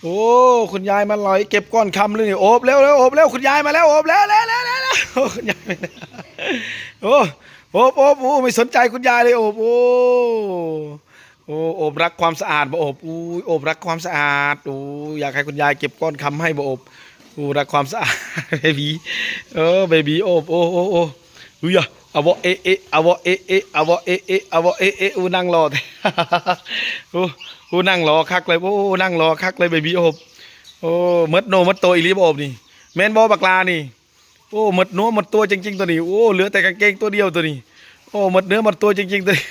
ໂອ້ ຄຸນຍາຍມາລອຍເກັບກ້ອນຄຳເລີຍນີ້. ໂອບແລ້ວ ໂອບແລ້ວ ຄຸນຍາຍມາແລ້ວ ໂອບແລ້ວ ແລ້ວ ແລ້ວ ແລ້ວ ໂອ້ ຄຸນຍາຍມາແລ້ວ. ໂອ້ ໂອບ ໂອບ ໂອ້ ໄມ່ສົນໃຈຄຸນຍາຍເລີຍ ໂອບ. ໂອ້ ໂອ້ ໂອບລັກຄວາມສະອາດບໍ່ ໂອບ? ອູ້ຍ ໂອບລັກຄວາມສະອາດ. ໂອ້ ຢາກໃຫ້ຄຸນຍາຍເກັບກ້ອນຄຳໃຫ້ບໍ່ ໂອບ? ໂອ້ ລັກຄວາມສະອາດ ເບບີ. ເອີ ເບບີໂອບ. ໂອ້ ໂອ້ ໂອ້ ອຸຍ ອາວະເອເອ ອາວະເອເອ ອາວະເອເອ ອາວະເອເອ. ອູ້ ນັ່ງຫຼໍ່ແທ້. ໂອ້ ໂອ້ ນັ່ງຫຼໍ່ຄັກເລີຍ. ໂອ້ ນັ່ງຫຼໍ່ຄັກເລີຍ ເບບີໂອບ. ໂອ້ ໝົດໂນໝົດໂຕອີ່ຫຼີບໍ່ ໂອບນີ້? ແມ່ນບໍ່ບັກຫຼ້ານີ້? ໂອ້ ໝົດເນື້ອໝົດຕົວຈິງໆ ໂຕນີ້. ໂອ້ ເຫຼືອແຕ່ກາງເກງຕົວດຽວໂຕນີ້. ໂອ້ ໝົດເນື້ອໝົດຕົວຈິງໆ ໂຕນີ້.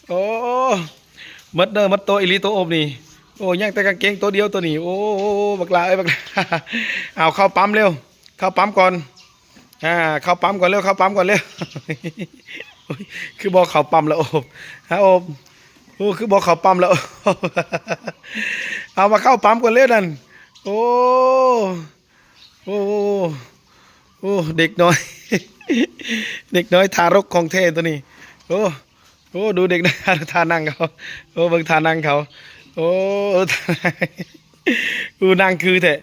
ໂອ້ ໝົດເນື້ອໝົດຕົວອີ່ຫຼີໂຕໂອບນີ້. ໂອ້ ຍັງແຕ່ກາງເກງຕົວດຽວໂຕນີ້. ໂອ້ ບັກຫຼ້າເອີຍ ບັກຫຼ້າ. ເອົາ ເຂົ້າປ້ຳເລັວ ເຂົ້າປ້ຳກ່ອນ. ອ່າ ເຂົ້າປ້ຳກ່ອນເລັວ ເຂົ້າປ້ຳກ່ອນເລັວ. ໂອ້ຍ ຄືບໍ່ເຂົ້າປ້ຳລະໂອບ? ຮະ ໂອບ? ໂອ້ ຄືບໍ່ເຂົ້າປ້ຳລະໂອບ? ເອົາ ມາເຂົ້າປ້ຳກ່ອນເລັວນັ້ນ. ໂອ້ ໂອ້ ໂອ້ ເດັກນ້ອຍ ເດັກນ້ອຍທາລົກຂອງແທ້ໂຕນີ້. ໂອ້ ໂອ້ ດູເດັກນ້ອຍ ທ່ານັ່ງເຂົາ. ໂອ້ ເບິ່ງທ່ານັ່ງເຂົາ. ໂອ້ ໂອ້ ນັ່ງຄືແທ້.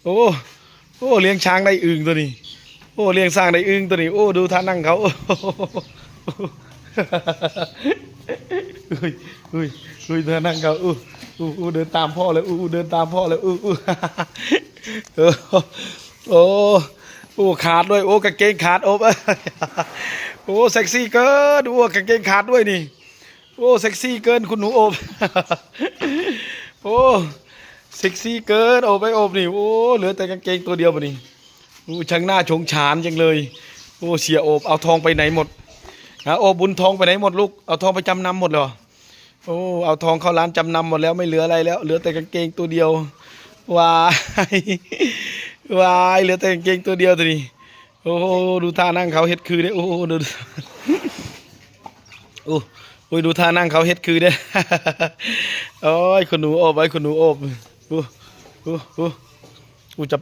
ໂອ້ ໂອ້ ລ້ຽງຊ້າງໄດ້ອຶ່ງໂຕນີ້. ໂອ້ ລ້ຽງຊ້າງໄດ້ອຶ່ງໂຕນີ້. ໂອ້ ດູທ່ານນັ່ງເຂົາ. ໂອ້ ອຸ້ຍ ອຸ້ຍ ອຸ້ຍ ທ່ານນັ່ງເຂົາ. ອູ້ ອູ້ ເດີນຕາມພໍ່ແລ້ວ. ອູ້ ອູ້ ເດີນຕາມພໍ່ແລ້ວ. ອູ້ ອູ້ ເອີ ໂອ້ ໂອ້ ຂາດດ້ວຍ. ໂອ້ ກາງເກງຂາດ ໂອບ. ໂອ້ ເຊັກຊີເກີນ. ໂອ້ ກາງເກງຂາດດ້ວຍນີ້. ໂອ້ ເຊັກຊີເກີນ ຄຸນໜູໂອບ. ໂອ້ ເຊັກຊີເກີນ ໂອບເອີຍ ໂອບນີ້. ໂອ້ ເຫຼືອແຕ່ກາງເກງຕົວດຽວບາດນີ້. ໂອ້ ຊ່າງໜ້າສົງສານຈັງເລີຍ. ໂອ້ ເສຍໂອບ ເອົາທອງໄປໄຫນໝົດ? ຮະ ໂອບ ບຸນທອງໄປໄຫນໝົດລູກ? ເອົາທອງໄປຈຳນຳໝົດແລ້ວ? ໂອ້ ເອົາທອງເຂົ້າຮ້ານຈຳນຳໝົດແລ້ວ ໄມ່ເຫຼືອອະໄລແລ້ວ ເຫຼືອແຕ່ກາງເກງຕົວດຽວ. ວ້າຍ ວ້າຍ ເຫຼືອແຕ່ກາງເກງຕົວດຽວໂຕນີ້. ໂອ້ ດູທ່ານັ່ງເຂົາເຮັດຄືເດ້. ໂອ້ ດູ ໂອ້ ໂອ້ຍ ດູທ່ານັ່ງເຂົາເຮັດຄືເດ້. ໂອ້ຍ ຄຸນໜູໂອບ ໂອ້ຍ ຄຸນໜູໂອບ. ໂອ້ ໂອ້ ໂອ້ ໂອ້ ຈະໄປ